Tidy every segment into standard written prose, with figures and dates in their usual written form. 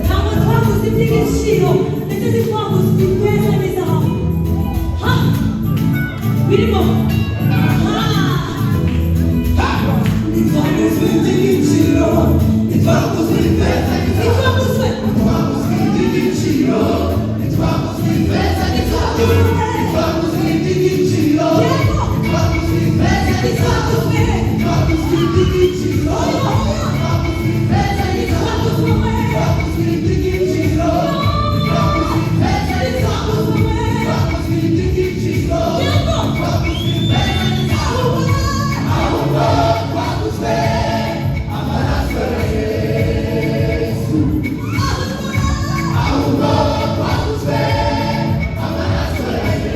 Ntabwo twaguze iby'igiciro, ndetse ntitwaguze ifeza n'izahabu. Ha, birimo ha. Ntitwaguzwe iby'igiciro, ntitwaguzwe ifeza. Ntitwaguzwe. Ntitwaguzwe iby'igiciro, ntitwaguzwe ifeza n'izahabu. Ntitwaguzwe iby'igiciro, ntitwaguzwe ifeza n'izahabu. Ntitwaguzwe. Ntitwaguzwe iby'igiciro, ntitwaguzwe ifeza n'izahabu. Ntitwaguzwe iby'igiciro, ntitwaguzwe ifeza n'izahabu. Ntitwaguzwe iby'igiciro, ntitwaguzwe ifeza n'izahabu. Ahubwo twaguzwe amaraso ya Yesu. Ahubwo twaguzwe amaraso ya Yesu.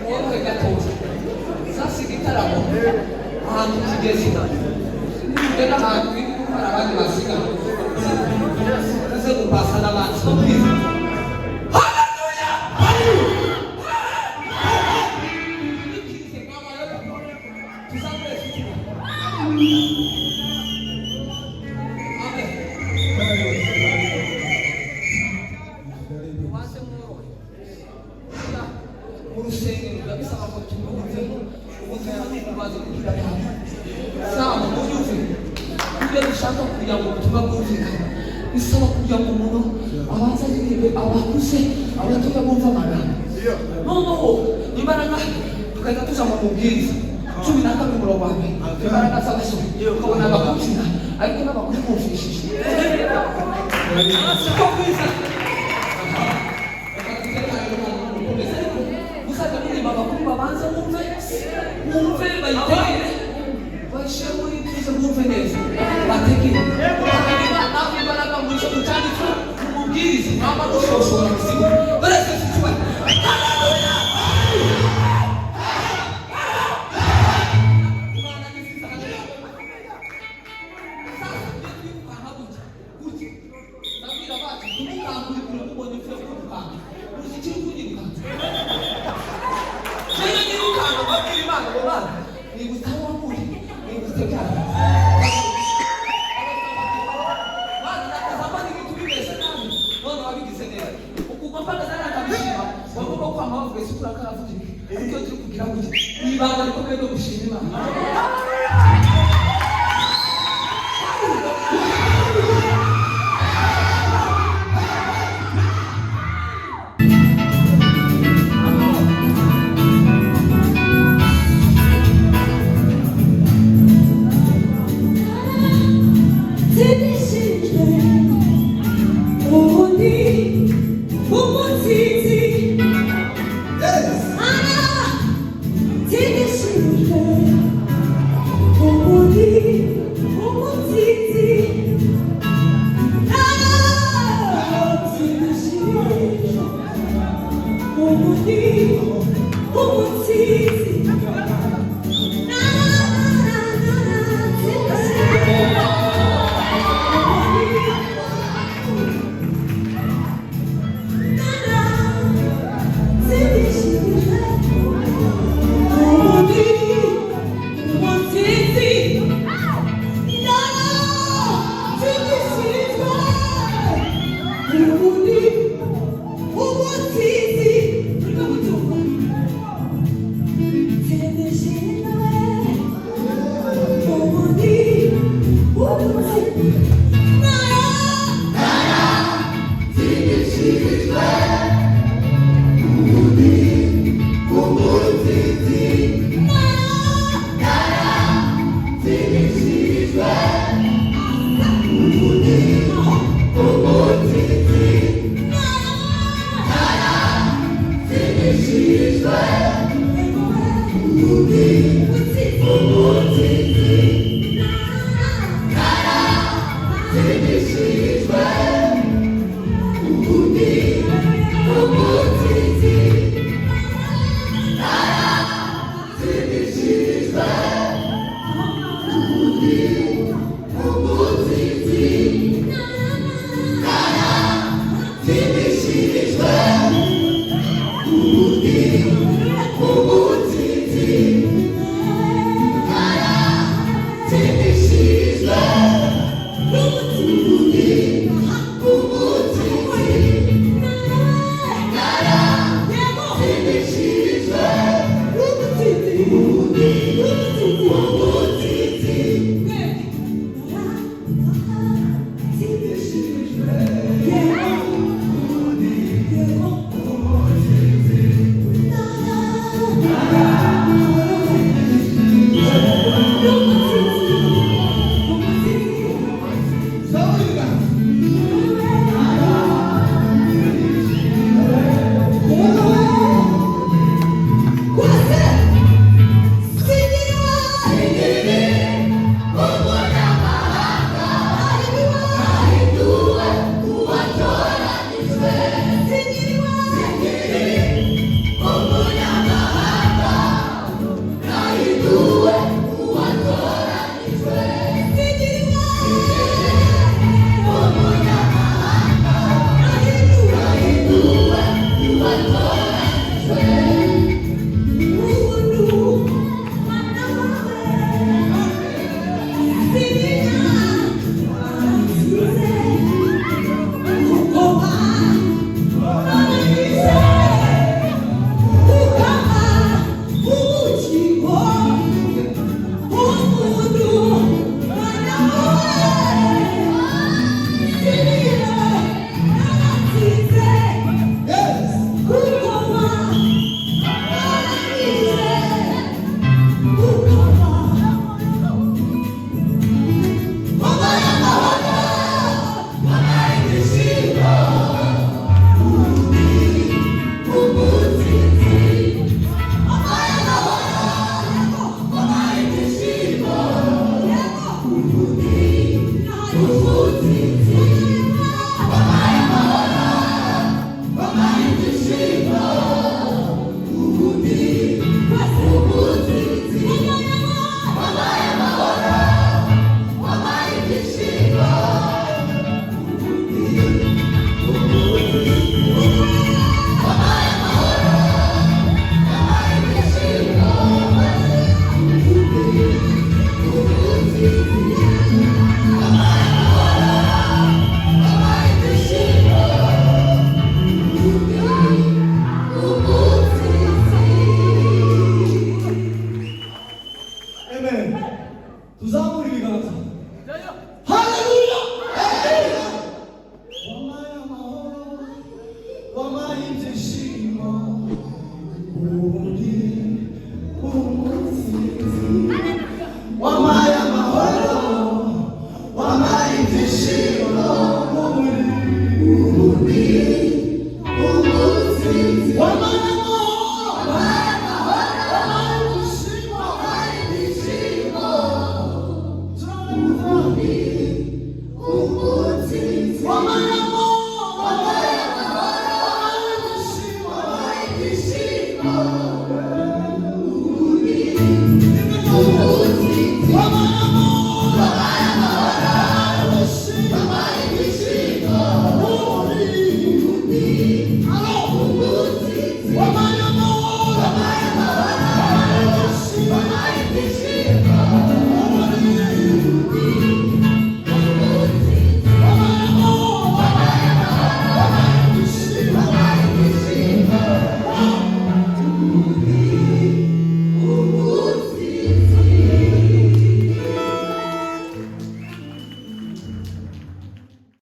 Mworohe gatoya. Sasa igitaramo ahantu kigeze, nugera ahantu uri gukora abandi basiga, uze gupasa n'abandi, siko bwiza. Haleluya! Tuzamure fitina. Amen. Mubanze mworohe. Mu rusengero biba bisaba ngo tubyumvemo ubutumwa, ni ukubanza kugira hamwe sawa mubyumve. Ibyo dushaka kugira ngo ubutumwa bwumvikane bisaba kugira ngo umuntu abanze aririmbe, abakuze, abatoya bumva amagambo, noneho imbaraga tugahita tuja mu mubwiriza 12 umurongo wa mbere, imbaraga z'abasore ukabona abakubyina ariko n'abakuru bumvishije, siko bwiza. Muzajya muririmba, abakuru babanze bumve, bumve, bayitegere, bayishyire muri tuze, bumve neza, bategere. Hanyuma nawe imbaraga mu cyo cyanditswe mumubwirize, mwaba mushoshora gusiga dore se icyubahiro. Haleluya! Imana ni nziza, haleluya. Sasa tujye twirukanka gutya gutya, ndabwira bacu ntimukangure kure mubonye mvuye kwirukanka, uzi ikiri kunyirukansa? Jewe nirukanka mbabwira Imana ngo: "Mana, nibutse aho wankuye, nibutse byaranze. Mana, nakazamba n'ibintu bimeze nabi, none wabigize neza." Ukugwa mpagaze hariya akabishima, bagomba kwama bavuga ese turakaravuga ibi, ariko iyo turi kugira gutya ni ibanga rikomeye ryo gushima Imana. Tsindishijwe ubundi umutsinzi. Tsindishijwe ubundi umutsinzi. Tsindishijwe ubundi umutsinzi. Na na na na, tsindishijwe.